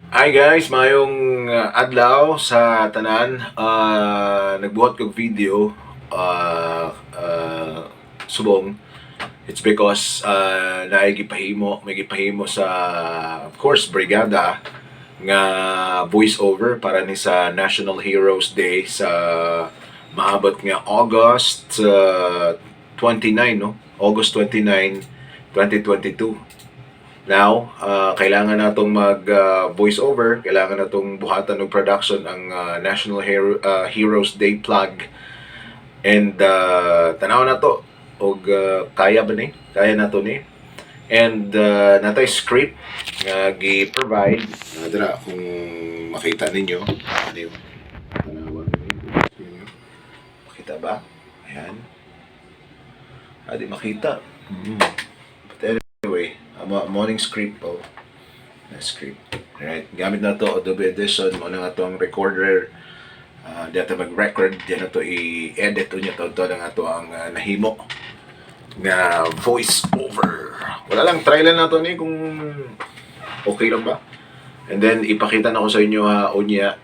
Hi guys, mayong adlaw sa tanan. Nagbuhat kog video subong. It's because naay gipahimo, may gipahimo sa, of course, brigada nga voice over para ni sa National Heroes Day sa maabot nga August 29, no? August 29, 2022. Now, kailangan natong mag voice over, kailangan natong buhatan og production ang National Heroes Day plug. And tanaw na to og kaya ba ni? Kaya na to ni. And natay script nga gi-provide dira kung makita ninyo. Ano yung tanawa ninyo? Makita ba? Ayan. Ah, di makita. But anyway, morning script po. Na script. Alright, gamit na to Adobe Audition, mo na nga to ang recorder. Di ato mag-record, di na to i-edit unya to na nga to ang nahimo nga voice over. Wala lang, try lang na to ni kung okay lang ba. And then ipakita na ko sa inyo ha unya,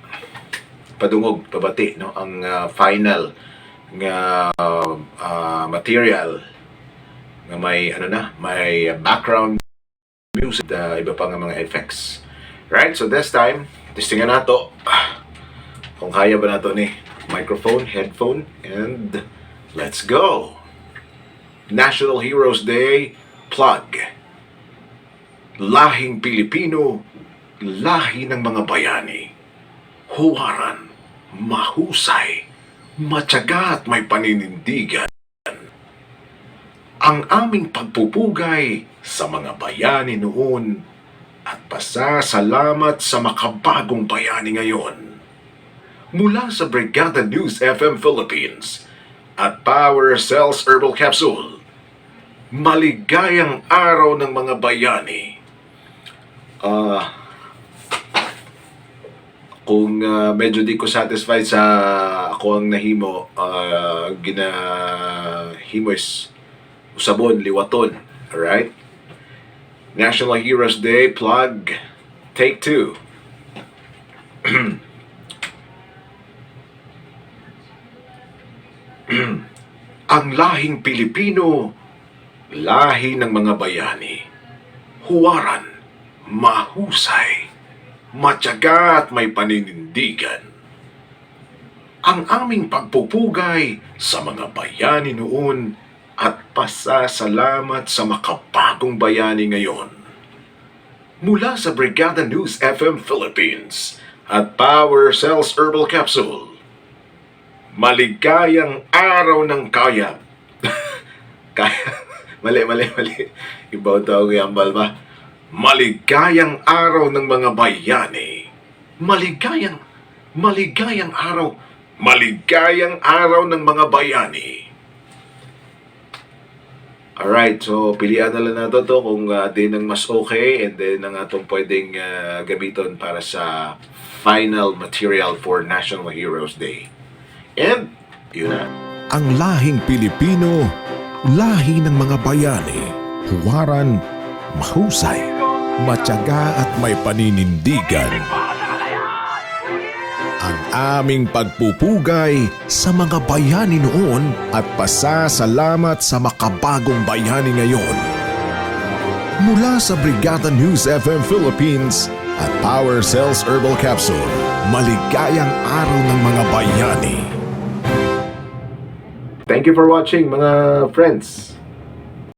padungog pabati, no, ang final nga material nga may ano na, may background music, iba pa nga mga effects. Right? So this time, testingan nato kung kaya ba nato ni microphone, headphone, and let's go. National Heroes Day plug. Lahing Pilipino, lahi ng mga bayani. Huwaran, mahusay, matyaga at may paninindigan. Ang aming pagpupugay sa mga bayani noon at pasasalamat sa makabagong bayani ngayon. Mula sa Brigada News FM Philippines at Power Cells Herbal Capsule, maligayang araw ng mga bayani. Kung medyo di ko satisfied sa ako ang nahimo, ginahimo is usabon, liwaton. Alright? National Heroes Day plug, take two. Ang lahing Pilipino, lahi ng mga bayani. Huwaran, mahusay, matyaga at may paninindigan. Ang aming pagpupugay sa mga bayani noon at pasasalamat sa makabagong bayani ngayon. Mula sa Brigada News FM Philippines at Power Cells Herbal Capsule, maligayang araw ng kaya. Kaya. Mali, mali, mali. Ibaw tawag yung ambal ba? Maligayang araw ng mga bayani. Maligayang, maligayang araw. Maligayang araw ng mga bayani. Alright, so pilian na lang nato to kung din ang mas okay and then ang atong pwedeng gamiton para sa final material for National Heroes Day. And yun na. Ang lahing Pilipino, lahi ng mga bayani, huwaran, mahusay, matyaga at may paninindigan. Ang aming pagpupugay sa mga bayani noon at pasasalamat sa makabagong bayani ngayon. Mula sa Brigada News FM Philippines at Power Cells Herbal Capsule, maligayang araw ng mga bayani. Thank you for watching, mga friends.